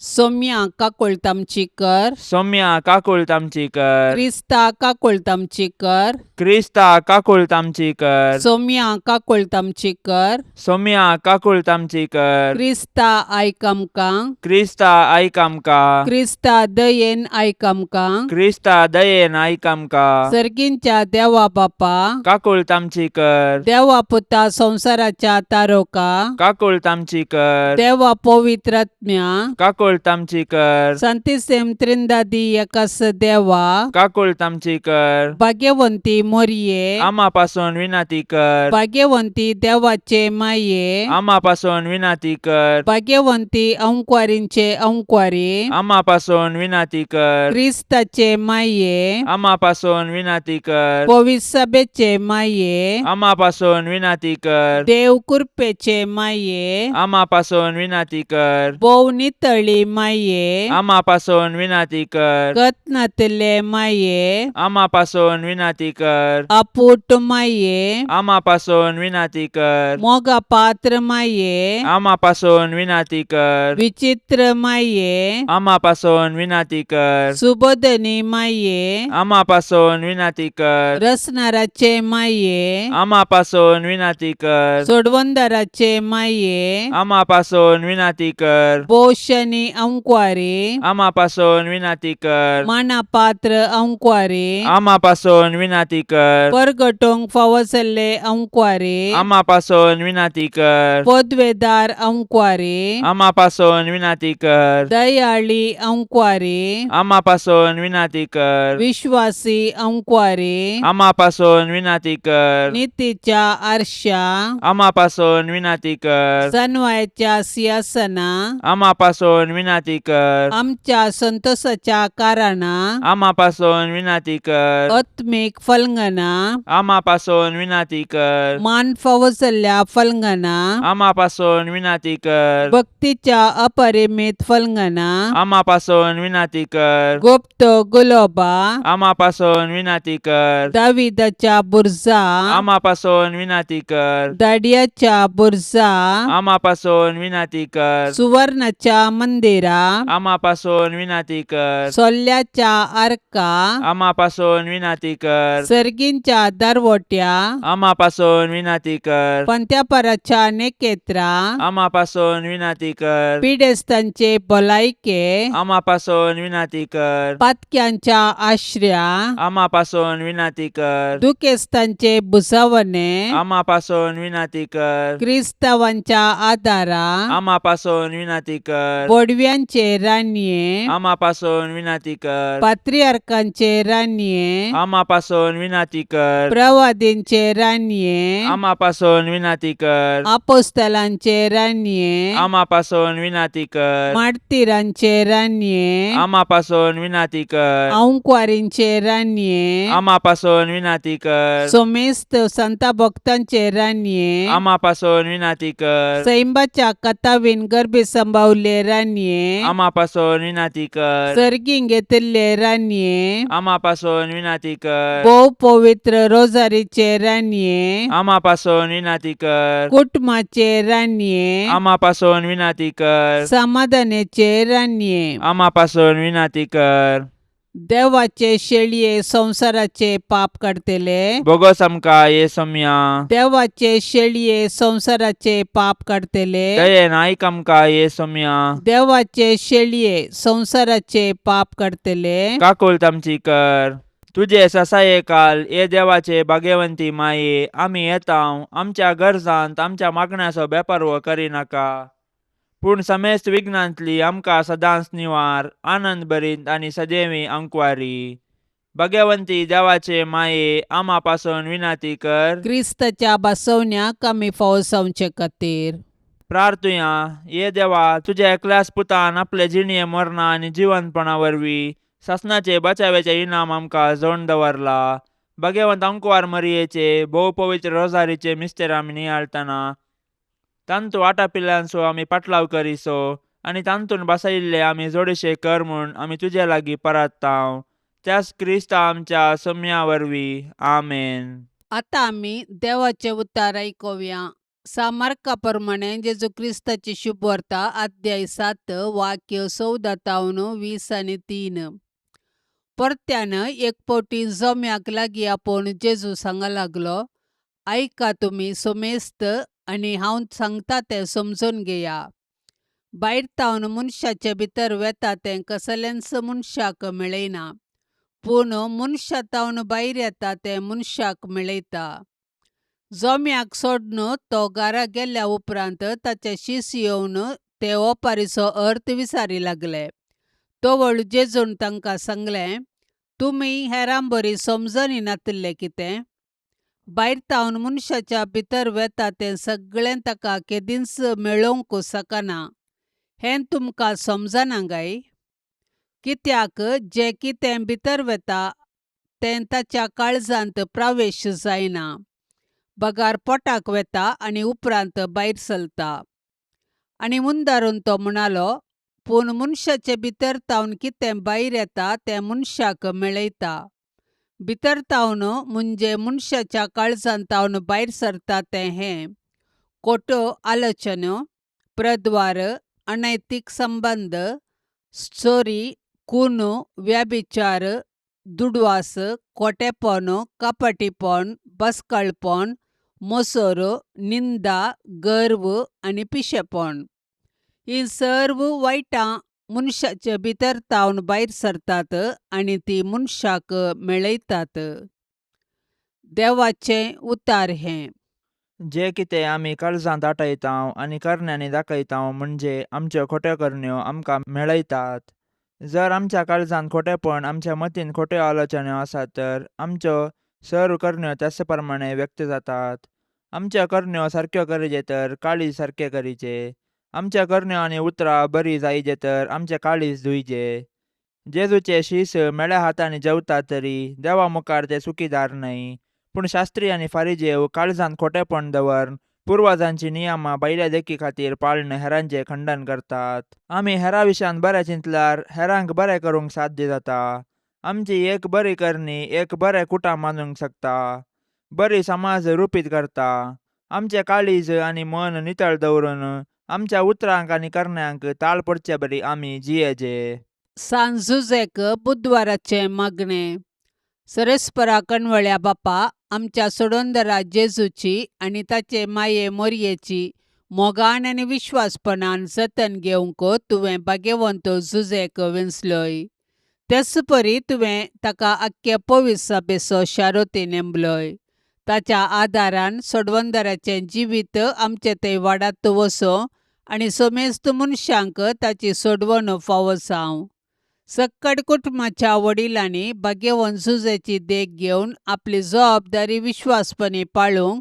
सोम्या काकुळट आमची कर. सौम्या काकुळट आमची कर. क्रिस्ता काकुळट आमची कर. क्रिस्ता काकुळट आमची कर. सोम्या काकुळट आमची कर. सौम्या काकुळट आमची कर. क्रिस्ता आयक आमकां. क्रिस्ता आयक आमकां. क्रिस्ता दयेन आयक आमकां. क्रिस्ता दयेन आयक आमकां. सर्गींच्या देवा बापा, काकुळट आमची कर. देवा पुता संवसाराच्या तारोका, काकुळट आमची कर. देवा पवित्रात्म्या, काकुळट आमची कर. संतिसेम त्रिंदादी एकास देवा, काकुळट आमची कर. भाग्यवंती मोरये, आमा पासून विनंती कर. भाग्यवंती देवाचे माये, आमा पासून विनंती कर. भाग्यवंती अंकवारींचे अंकवारी, आमा पासून विनंती कर. क्रिस्ताचे माये, आमा पासून विनंती कर. पविसभेचे माये, आमा पासून विनंती कर. देव कृपेचे माये, आमा पासून विनंती कर. भोव नितळी माये, आमा पासून विनंती कर. कत्नातले माये, आमा पासून विनंती कर. अपूट माये, आमा पासून विनंती कर. मोगा पात्र माये, आमा पासून विनंती कर. विचित्र माये, आमा पासून विनंती कर. सुबोधनी माये, आमा पासून विनंती कर. रसनाराचे माये, आमा पासून विनंती कर. सोडवंदाराचे माये, आमा पासून विनंती कर. पोशनी अंकवारी, आमा पासून विनंती कर. मानापात्र अंकवारी, आमा पासून विनंती कर. परगटोंक फावो जाल्ले अंकवारी, आमा पासून विनंती कर. पदवेदार अंकवारी, आमा पासून विनंती कर. दयाळी अंकवारी, आमा पासून विनंती कर. विश्वासी अंकवारी, आमा पासून विनंती कर. नितीच्या आरशा, आमा पासून विनंती कर. सनवायाच्या सिंहासना, आमा पासून विनंती कर. आमच्या संतोषाच्या कारणा, आमा पासून विनंती कर. आत्मीक फलंगना, आमा पासून विनंती कर. मान फावो जाल्ल्या फलंगना, आमा पासून विनंती कर. भक्तीच्या अपरिमित फलंगना, आमा पासून विनंती कर. गुप्त गुलोबा, आमा पासून विनंती कर. दाविदाच्या बुर्जा, आमा पासून विनंती कर. दाडियाच्या बुर्जा, आमा पासून विनंती कर. सुवर्णाच्या मंदिरा, आमा पासून विनंती कर. सोल्ल्याच्या आर्का, आमा पासून विनंती कर. सर्गींच्या दरवट्या, आमा पासून विनंती कर. पंत्यापराच्या नेकेत्रा, आमा पासून विनंती कर. पिडेस्तांचे भलायके, आमा पासून विनंती कर. पातक्यांच्या आश्र्या, आमा पासून विनंती कर. दुखेस्तांचे भुजावणे, आमा पासून विनंती कर. क्रिस्तावांच्या आदारा, आमा पासून विनंती कर. बोडव्या बडव्यांचे रानये आमा पासून विनाती कर. पात्रियार्कांचे रानये आमा पासून विनाती कर. प्रवादींचे रानये आमा पासून विनाती कर. आपोस्तलांचे रानये आमा पासून विनाती कर. मार्तिरांचे रानये आमा पासून विनाती कर. आंकवारींचे रानये आमा पासून विनाती कर. सोमेस्त संता भक्तांचे रानये आमा पासून विनाती कर. सैंबाच्या कथावीन गर्भी संभावले रानये आमा पासून विनाती कर. सर्गीं घेतिल्ले रानये आमा पासून विनाती कर. भोव पवित्र रोजारीचे रानये आमा पासून विनाती कर. कुटुंबाचे रानये आमा पासून विनाती कर. समाधानाचे रानये आमा पासून विनाती कर. देवाचे शेळये संवसाराचे पाप काडतले बोगोस आमकां ये सोम्या. देवाचे शेळये संवसाराचे पाप काडतले दयेन आयक आमकां ये सोम्या. देवाचे शेळये संवसाराचे पाप काडतले काकुळट आमची कर. तुजे ससाये काल ये देवाचे भाग्यवंती माये आमी येताव आमच्या गरजांत आमच्या मागण्याचो बेपारवो करिनाका, पूण समेस्त विघ्नांतली आमकां सदांच निवार आनंद भरीत आनी सदैवी अंकवारी. भाग्यवंती देवाचे माये आमा पासून विनाती कर. क्रिस्ताच्या बसवण्याक आमी फावो जावचे खातीर प्रार्थुया. ये देवा, तुज्या एकल्याच पुतान आपले जिणये मरणा आनी जिवंतपणा वरवीं सासणाचे बचाव्याचे इनाम आमकां जोडून दवरला. भाग्यवंत अंकवार मरियेचे भोव पवित्र रोजारीचे मिस्तेर आमी नियाळतना तांतू आटापिल्ल्यांचो आमी पाटलाव करिसो आनी तांतून बसयिल्ले आमी जोडीशे कर म्हूण आमी तुजे लागीं परात्तांव, त्याच क्रिस्ता आमच्या सम्या वरवीं. आमेन. आतां आमी देवाचें उतार आयकुया. सामार्का प्रमाणे जेजू क्रिस्ताची शुभवार्ता अध्याय 7 वाक्य 14 तावन 23. परत्यान एक फावटी जम्याक लागीं आपोवन जेजू सांगा लागलो, आयका तुमी सोमेस्त आनी हांव सांगता तें समजून घेया. भायर तावन मनशाचे भितर वेता तें कसलेंच मनशाक मेळयना, पूण मनशा तावन भायर येता तें मनशाक मेळयता. जोम्याक सोडून तो घरा गेल्या उपरांत ताचे शीस येवन ते ओपारीचो अर्थ विचारी लागले. तवळ जेजून तांकां सांगलें, तुमी हेरां बरी समजणी नातिल्लें कितें? भायर तावन मनशाच्या भितर वेता तें सगळें ताका केदींच मेळोवंक शकना, हें तुमकां समजना काय? कित्याक जें कितें भितर वेता तें ताच्या काळजांत प्रवेश जायना, बगार पोटाक वेता आनी उपरांत भायर चलता. आनी मुंदारून तो म्हणालो, पूण मनशाचे भितर तावन कितें भायर येता तें मनशाक मेळयता. भितर तावन म्हणजे मनशाच्या काळजांत तावन भायर सरता तें हें खोट्यो आलोचन्यो, प्रद्वार, अनैतीक संबंद, चोरी, खून, व्याभिचार, दुडवास, खोटेपण, कपटीपण, बसकळपण, मोसोर, निंदा, गर्व आनी पिशेपण. हीं सर्व वायटां मनशाचे भितर तावन भायर सरतात आनी ती मनशाक मेळयतात. देवाचें उतार हें. जे कितें आमी काळजांत आटयतांव आनी करण्यांनी दाखयतांव म्हणजे आमच्यो खोट्यो करण्यो आमकां मेळयतात. जर आमच्या काळजांत खोटेपण आमच्या मतीन खोट्यो आलोचन्यो आसात तर आमच्यो सर्व करण्यो त्याच प्रमाणे व्यक्त जातात. आमच्या करण्यो सारक्यो करीजे तर काळीज सारकें करीचे. आमच्या करण्यो आनी उतरां बरी जायजे तर आमचें काळीज धुयजे. जेजूचे शीस मेळ्या हातांनी जेवतात तरी देवा मुखार ते चुकीदार न्हय, पूण शास्त्री आनी फारिजेव काळजांत खोटेपण दवरून पुर्वजांची नियमां भायल्या देखी खातीर पाळून हेरांचें खंडन करतात. आमी हेरा विशयान बरें चिंतल्यार हेरांक बरें करूंक साध्य जाता. आमची एक बरी करणी एक बरें कुटाम मानूंक शकता, बरी समाज रुपीत करता. आमचें काळीज आनी मन नितळ दवरून आमच्या उतरांक आनी करण्यांक ताळ पडचे बरी आमी जियेजे. सांजुजेक बुधवाराचें मागणें. सरेस्परा कणवळ्या बापा, आमच्या सोडोंदरा जेजूची आनी ताचे माये मोरयेची मोगान आनी विश्वासपणान जतन घेवंक तुवें भाग्यवंत जुजेक वेंचलोय. तेच परी तुवें ताका आख्खे पवित्र सभेचो शारोती नेमलोय. ताच्या आदारान सोडवंदराचें जिवीत आमचे थंय वाडात वचो आनी समेस्त मनशांक ताची सोडवणूक फावो जावं. सक्कड कुटुंबाच्या वडिलांनी भाग्यवंत जुजेची देख घेवन आपली जबाबदारी विश्वासपणी पाळूंक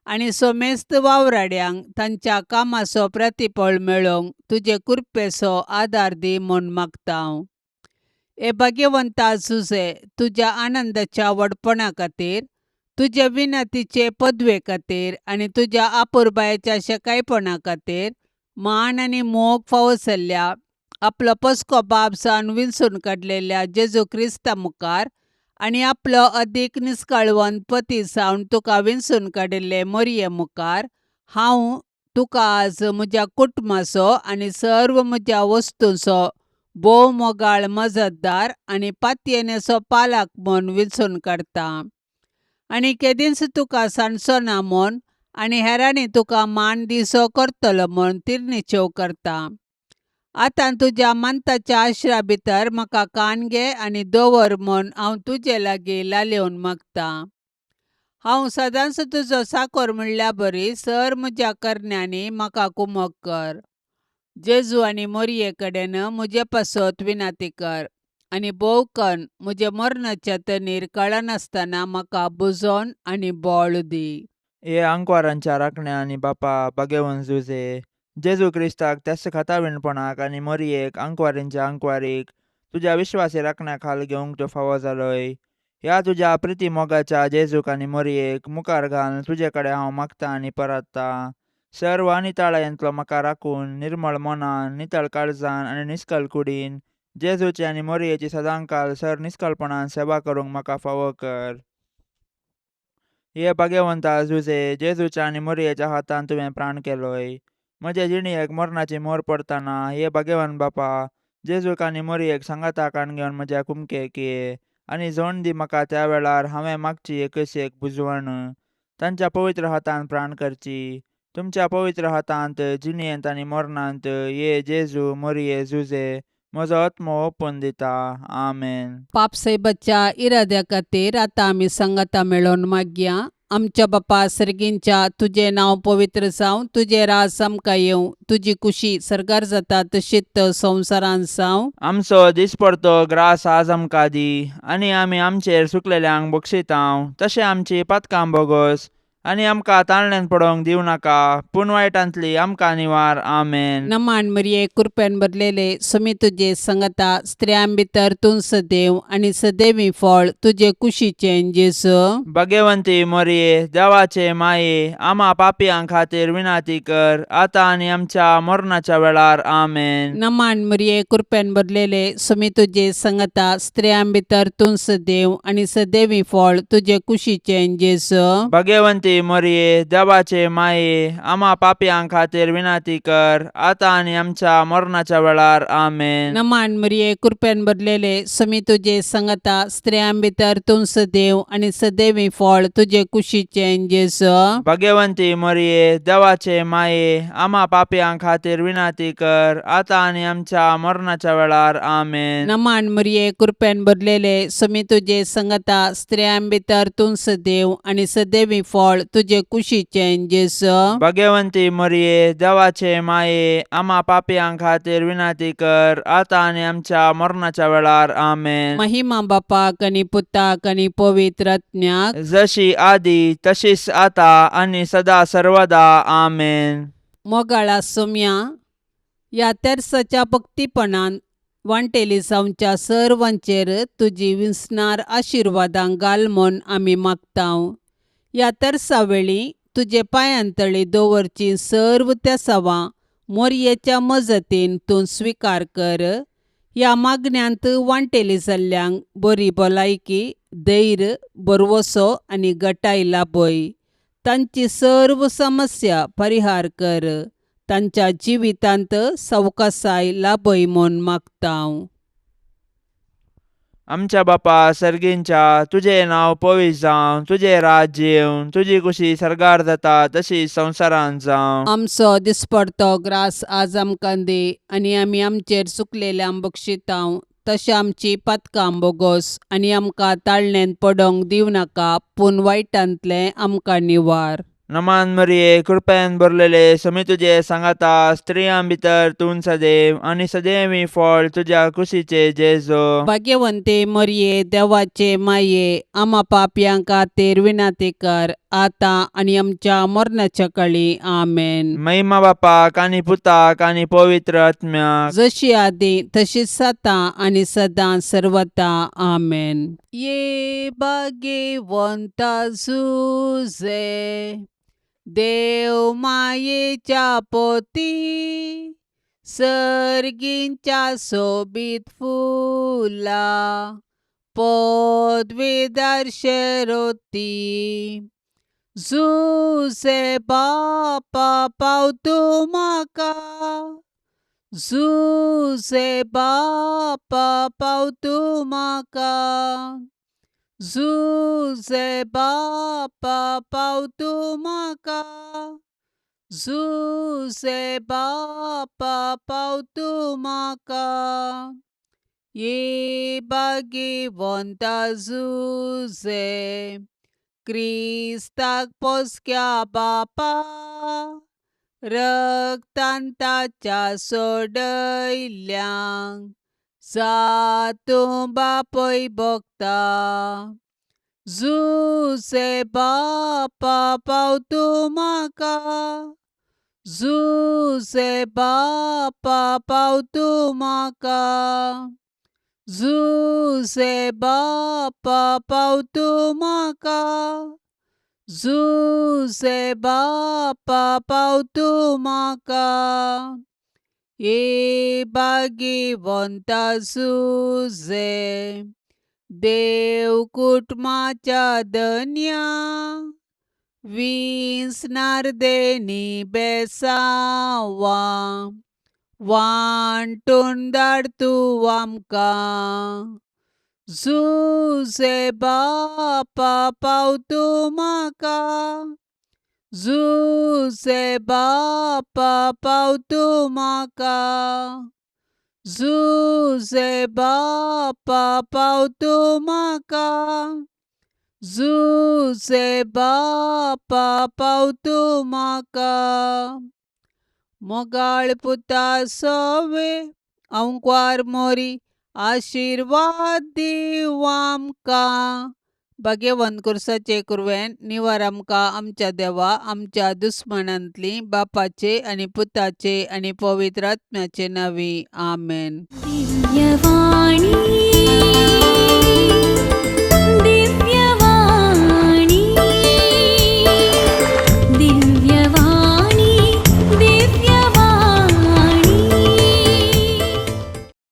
आनी समेस्त वावराड्यांक तांच्या कामाचो प्रतिफळ मेळोवंक तुजे कृपेचो आदार दी म्हूण मागता. हे भाग्यवंता जुजे, तुज्या आनंदाच्या व्हडपणा खातीर, तुजे विनंतीचे पदवे खातीर आनी तुज्या अपुरबायेच्या शेकायपणा खातीर मान आनी मोग फावो जाल्ल्या आपलो पसको बाप जावन विंचून काडलेल्या जेजू क्रिस्ता मुखार आनी आपलो अदीक निस्काळवंत पती जावन तुका विंचून काडिल्ले मोरये मुखार हांव तुका आज म्हज्या कुटुंबाचो आनी सर्व म्हज्या वस्तूंचो भोव मोगाळ मजतदार आनी पातयेनेचो पालक म्हूण विंचून काडटा आनी केदींच तुका सांडचो ना म्हूण आनी हेरांनी तुका मान दिसो करतलो म्हूण तिरनिचेव करता. आतां तुज्या मानताच्या आश्रा भितर म्हाका कान घे आनी दवर म्हूण हांव तुजे लागीं लालेवन मागतां. हांव सदांच तुजो साकोर म्हणल्या बरी सर म्हज्या करण्यांनी म्हाका कुमक कर. जेजू आनी मोरये कडेन म्हजे पासत विनंती कर आनी भोव कन्न म्हजे मरणाच्या तणीर कळनासतना म्हाका बुजोवन आनी बळ दी. हे आंकवारांच्या राखण्या आनी बापा भाग्यवंत जुजे, जेजू क्रिस्ताक त्याच खाताविणपणाक आनी मोरयेक आंकवारींच्या आंकवारीक तुज्या विश्वासी राखण्या खाल घेवंक त्यो फावो जालोय. ह्या तुज्या प्रिती मोगाच्या जेजूक आनी मोरयेक मुखार घालून तुजे कडेन हांव मागता आनी परात्ता. सर्व अनिताळायेंतलो म्हाका राखून निर्मळ मनान, नितळ काळजान आनी निस्कल कुडीन जेजूची आनी मोरयेची सदांकाल सर निस्कलपणान सेवा करूंक म्हाका फावो कर. हे भाग्यवंता जुजे, जेजूच्या आनी मोरयेच्या हातान तुवें प्राण केलोय. म्हजे जिणेक मरणाची मोर पडतना हे भाग्यवान बापा, जेजूक आनी मोरयेक सांगाता काण घेवन म्हज्या कुमकेक ये आनी जोण दी म्हाका त्या वेळार हांवें मागची एकच एक बुजवण तांच्या पवित्र हातान प्राण करची. तुमच्या पवित्र हातांत जिणेंत आनी मरणांत ये जेजू मोरये जुजे म्हजो आत्मो ओपून दिता. आमेन. पापसाहेबाच्या इराद्या खातीर आतां आमी सांगाता मेळोवन मागया. आमच्या बापा सर्गींच्या, तुजें नांव पवित्र जावं, तुजें राज आमकां येवं, तुजी कुशी सर्गार जाता तशीच संवसारांत जावं. आमचो दिसपडतो ग्रास आज आमकां दी आनी आमी आमचेर सुकलेल्यांक बक्षितांव तशें आमची पातकां बोगोस आनी आमकां ताळण्यान पडोवंक दिवं नाका पूण वायटांतली आमकां निवार. आमेन. नमान मरिये, कृपेन भरलेले, समी तुजे संगता, स्त्रियां भितर तूं सदैव आनी सदैवी फळ तुजे कुशीचें जेजू. भाग्यवंती मोरये, देवाचे माये, आमा पापयां खातीर विनंती कर आतां आनी आमच्या मरणाच्या वेळार. आमेन. नमान मरिये, कृपेन भरलेले, समी तुजे संगता, स्त्रियां भितर तूं सदैव आनी सदैवी फळ तुजे कुशीचें जेजू. भाग्यवंती मोरये, देवाचे माये, आमा पापयां खातीर विनंती कर आतां आनी आमच्या मरणाच्या वेळार. आमेन. नमान मरिये, कृपेन भरलेले, समी तुजे संगता, स्त्रियां भितर तूं सदैव आनी सदैवी फळ तुजे कुशीचें जेजू. भाग्यवंती मोरये, देवाचे माये, आमा पापयां खातीर विनंती कर आतां आनी आमच्या मरणाच्या वेळार. आमेन. नमान मरिये, कृपेन भरलेले, समी तुजे संगता, स्त्रियां भितर तूं सदैव आनी सदैवी फळ तुजे कुशीचें जेजू. भाग्यवंती मोरये, देवाचे माये, आमा पापयां खातीर विनंती कर आतां आनी आमच्या मरणाच्या वेळार. आमेन. महिमा बापाक आनी पुताक आनी पवित्र आत्म्याक, जशी आदी तशीच आता आनी सदा सर्वदा. आमेन. मोगाळा सोम्या, ह्या तेर्साच्या भक्तीपणान वांटेली जावच्या सर्वांचेर तुजी विसणार आशिर्वादां घाल म्हूण आमी मागतांव. ह्या तेर्सा वेळी तुजे पांयांतळी दवरची सर्व तेसावां मोरयेच्या मजतीन तूं स्विकार कर. ह्या मागण्यांत वांटेली जाल्ल्यांक बरी भलायकी, धैर्य, भरवसो आनी गटाय लाभय. तांची सर्व समस्या परिहार कर. तांच्या जिवितांत सवकासाय लाभय म्हूण मागतांव. आमच्या बापा सर्गींच्या, तुजें नांव पवित्र जावं, तुजें राज्य येवं, तुजी कुशी सर्गार जाता तशी संवसारांत जावं. आमचो दिसपडतो ग्रास आज आमकां दी आनी आमी आमचेर चुकलेल्यांक बक्षितांव तशें आमची पातकां बोगोस आनी आमकां ताळणेंत पडोवंक दिवं नाका पूण वायटांतलें आमकां निवार. नमान मरिये, कृपेन भरलेले, समी तुजे सांगाता, स्त्रियां भितर तूं सदैव आनी सदैवी फळ तुज्या कुशीचे जेजो. भाग्यवंते मरिये, देवाचे माये, आमा पापयां खातीर विनंती कर आतां आनी आमच्या मरणाच्या काळी. आमेन. महिमा बापाक आनी पुताक आनी पवित्र आत्म्याक. जशी आदी तशीच आतां आनी सदां सर्वता. आमेन. ये भाग्यवंता जुजे, देव मायेच्या पोती, सर्गींच्या सोबीत फुला पदवीदार शेरोती. जुजे बापा पावतू म्हाका, जुजे बापा पावतू म्हाका, जुजे बापा पावतू म्हाका, जुजे बापा पावतू म्हाका. ये भाग्यवंता जुजे, क्रिस्ताक पोसक्या बापा, रक्तान ताच्या सोडयल्ल्यांक जा तूं बापय भोगता. जुजे बापा पावतू म्हाका, जुजे बापा पावतू म्हाका, जुजे बापा पावतू म्हाका, जुजे बापा पावतू म्हाका. ये भाग्यवंता जुजे, देव कुटुंबाच्या धन्या, विंचणार देणी बेसांवां वांटून धाड तूं आमकां. जुजे बापा पावतू म्हाका, जुजे बापा पावतू म्हाका, जुजे बापा पावतू म्हाका, जुजे बापा पावतू म्हाका. मोगाळ पुता सोवे अंकवार मोरी, आशिर्वाद दीव आमकां. भाग्यवंत कुर्साचे कुरवेन निवार आमकां आमच्या देवा आमच्या दुस्मनांतली, बापाचे आनी पुताचे आनी पवित्र आत्म्याचे नांवी. आमेन. दिव्यवाणी.